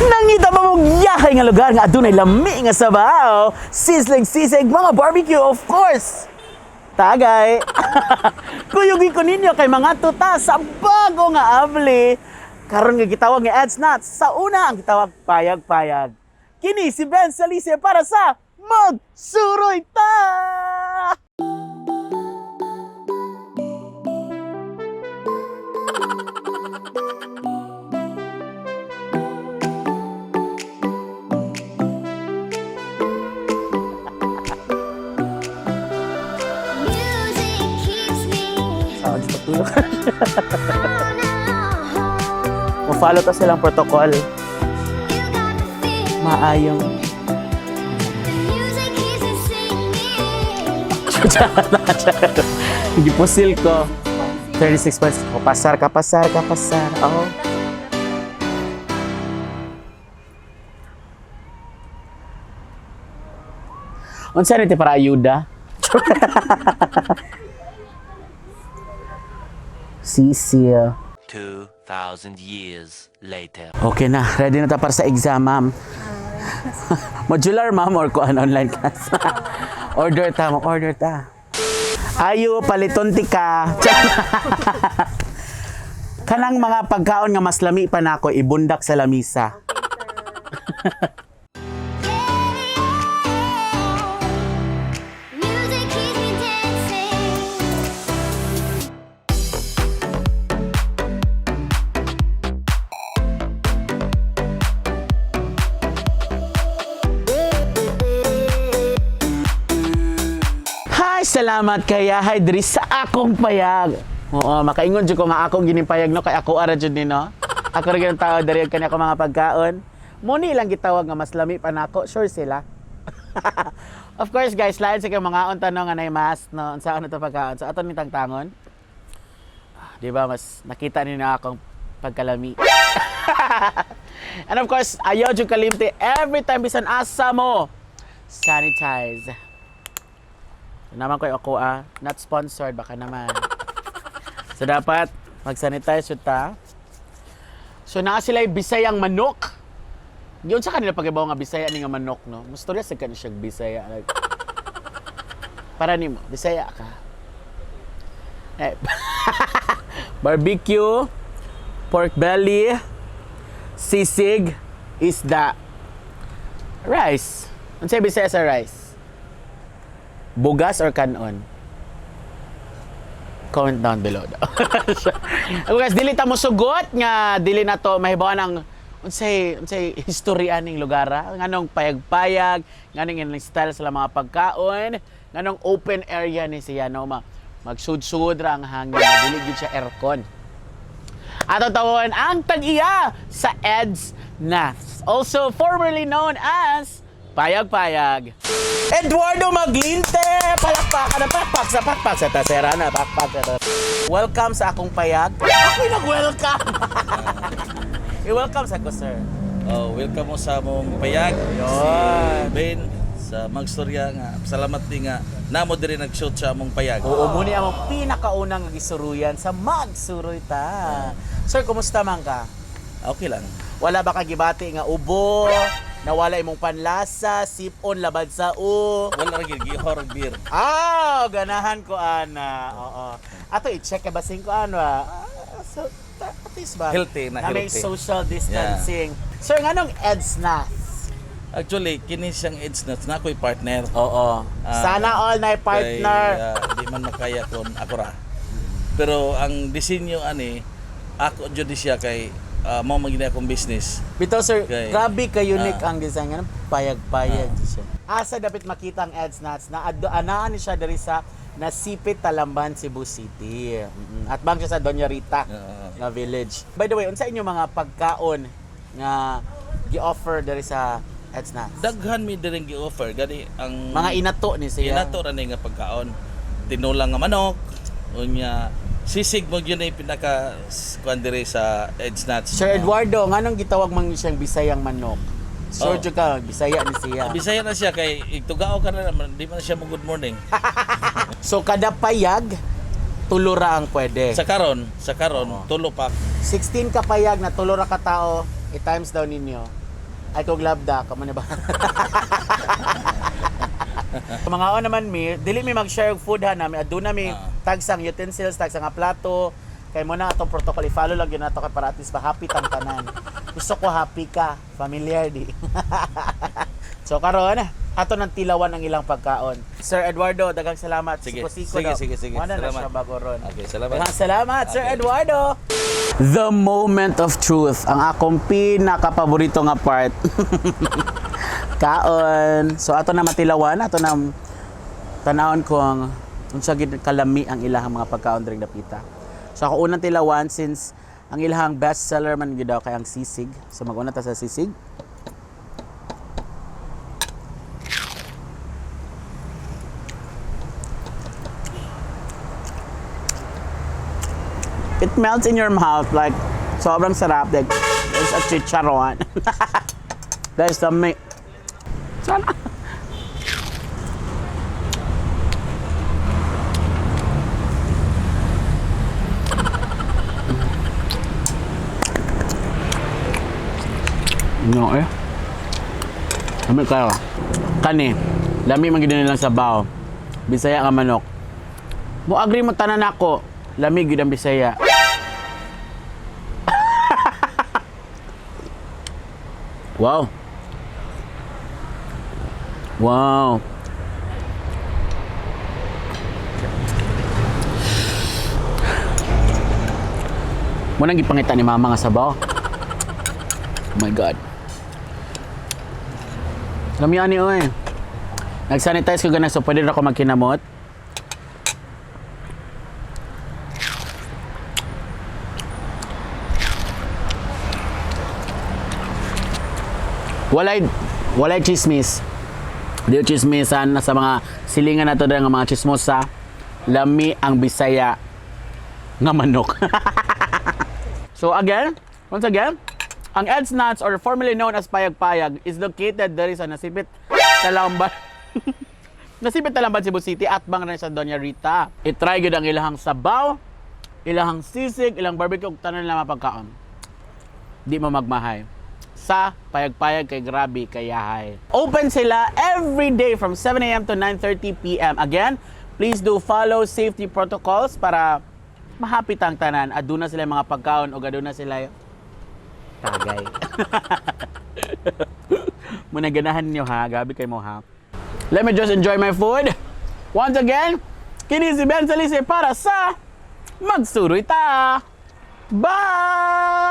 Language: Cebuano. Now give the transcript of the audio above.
Nangita ba mong yahay nga lugar nga adunay lami nga sabaw, sizzling sisig, mga barbecue, of course. Tagay. Kuyugin ko ninyo kay mga tuta sa bago nga abli. Karon nga gitawag nga Ads Nuts. Sa una ang gitawag Payag-Payag. Kini si Ben Salice para sa Magsuroy Ta! Music keeps me Sa patulog. on and on. Mo-follow ta silang protocol. You got the feeling. Maayong. The music keeps me singing. Gipusil ko. 36 points. O, pasar ka, pasar ka, pasar. Oh. Unsa ni ti para ayuda? Sisi. 2,000 years later. Okay na, ready na ta para sa exam, ma'am. Modular, ma'am, or kuan online class. Order ta, mo order ta. Ayo, paliton ti ka. Kanang mga pagkaon nga mas lami pa nako ibundak sa lamisa. Music keeps me dancing. Hi, salamat kaya hi diri sa akong payag. Oo, makaingon jud ko nga akong ginimpayag no kay ako ara jud ni no. Ako ra gyud ang tao diri kani ako mga pagkaon. Mo ni ilang gitawag nga mas lami pa nako, sure sila. Of course guys, lain sa kay mga on tanong nga nay mas no, unsa ano to pagkaon. So ato ni tangtangon. Ah, di ba mas nakita ni na akong pagkalami. And of course, ayaw jud kalimti every time bisan asa mo sanitize. Naman ko ako ah, not sponsored baka naman. So dapat mag-sanitize jud ta. So naa sila Bisayang manok. Yun sa kanila pag-ibaw nga Bisaya ni nga manok no. Mustorya sa kanila siya Bisaya. Like, para nimo, Bisaya ka. Eh, barbecue, pork belly, sisig, isda, rice. Unsay Bisaya sa rice? Bugas or kanon? Comment down below daw. Ako guys, dili ta mo sugot nga dili na to mahibawan ang unsay unsay istorya ning lugar ah. Nganong payag-payag, nganong ilang style sa mga pagkaon, nganong open area ni siya no ma magsud-sud ra ang hangin, dili gyud siya aircon. Ato tawon ang tag-iya sa Ed's Nuts, also formerly known as Payag-Payag. Eduardo Maglinte! Palakpakan na pakpak sa pakpak sa tasera na pakpak sa tas- Welcome sa akong payag. Ako'y nag-welcome! I-welcome sa ko, sir. Oh, welcome mo sa among payag. Yun. Si Ben sa Magstorya nga. Salamat din nga namo diri nag-shoot sa among payag. Oo, muni ang pinakaunang gisuruyan sa Magsuroy ta. Sir, kumusta man ka? Okay lang. Wala ba ka gibati nga ubo? Nawala imong panlasa, sipon, labad sa u. Wala ra gyud gihor og beer. Ah, ganahan ko ana. Oo. Ato i-check ka basing ko ano ah. Ah, so at least ba? Healthy na, may healthy. social distancing. Sir, nganong Eds na? Actually, kini siyang AIDS na na ako'y partner. Oo. Ah, Sana all na partner. Kay, di man makaya kon ako ra. Pero ang disenyo ani ako jud di siya kay mao man gid akong business. Bitaw sir, Kay- grabe ka unique Ah. ang design nga payag-payag siya. Asa dapat makita ang Eds Nuts na adto anaan ni siya diri sa Nasipit, Talamban, Cebu City. At bang siya sa Doña Rita Oo. nga village. By the way, unsa inyo mga pagkaon nga gi-offer diri sa Eds Nuts? Daghan mi diri gi-offer gani ang Mga inato ni siya. Inato ra ni nga pagkaon. Tinulang nga manok, unya sisig mo gyud ay pinaka kuan diri sa Edge Nuts. Sir Eduardo, nganong gitawag man siyang Bisayang manok? Sure Oh. jud ka, Bisaya ni siya. Bisaya na siya kay igtugao ka na naman, di man siya mo good morning. So kada payag tulo ra ang pwede. Sa karon tulo pa. 16 ka payag na tulo ra ka tao, i-times daw ninyo. Ay kog labda, kamo na ba? Mga on naman mi, dili mi mag-share og food ha nami. Aduna mi tagsang utensils, tagsang nga plato. Kay mo na atong protocol i-follow lang gyud nato kay para at least happy tang tanan. Gusto ko happy ka, familiar di. So karon, ato nang tilawan ang ilang pagkaon. Sir Eduardo, daghang salamat. Sige. Siko-siko Sige, daw. sige, sige. Wala na Salamat. siya bago ron. Okay, salamat. Daghang salamat, Sir Okay. Eduardo. The moment of truth, ang akong pinakapaborito nga part. Kaon. So ato na matilawan, ato na tanawon kung unsa gid kalami ang ilahang mga pagkaon diri dapita. So ako unang tilawan since ang ilahang best seller man gyud daw kay ang sisig. So mag-una ta sa sisig. It melts in your mouth like sobrang sarap. Like there's a chicharon. There's the meat. Sana. No eh. Lami kayo. Kani, lami man gyud nilang sabaw. Bisaya nga manok. Mo agree mo tanan ako. Lami gyud ang Bisaya. Wow. Wow. Mo nang gipangita ni mama nga sabaw. Oh my God. Lami ani oy. Nag-sanitize ko ganun so pwede na ako magkinamot. Walay chismis. Di chismisan sa mga silingan nato diri nga mga chismosa. Lami ang Bisaya nga manok. So again, once again, ang Ed's Nuts or formerly known as Payag Payag is located diri sa Nasipit, Talamban. Nasipit, Talamban, Cebu City at bang sa Doña Rita. I-try gyud ang ilahang sabaw, ilahang sisig, ilang barbecue ug tanan nila mapagkaon. Di mo magmahay. Sa Payag-Payag kay grabe kay yahay. Open sila every day from 7 a.m. to 9:30 p.m. Again, please do follow safety protocols para mahapit ang tanan. Aduna sila yung mga pagkaon o aduna sila yung tagay. Muna ganahan niyo ha, gabi kay mo ha. Let me just enjoy my food. Once again, kini si Ben Salise para sa Magsuroy Ta. Bye!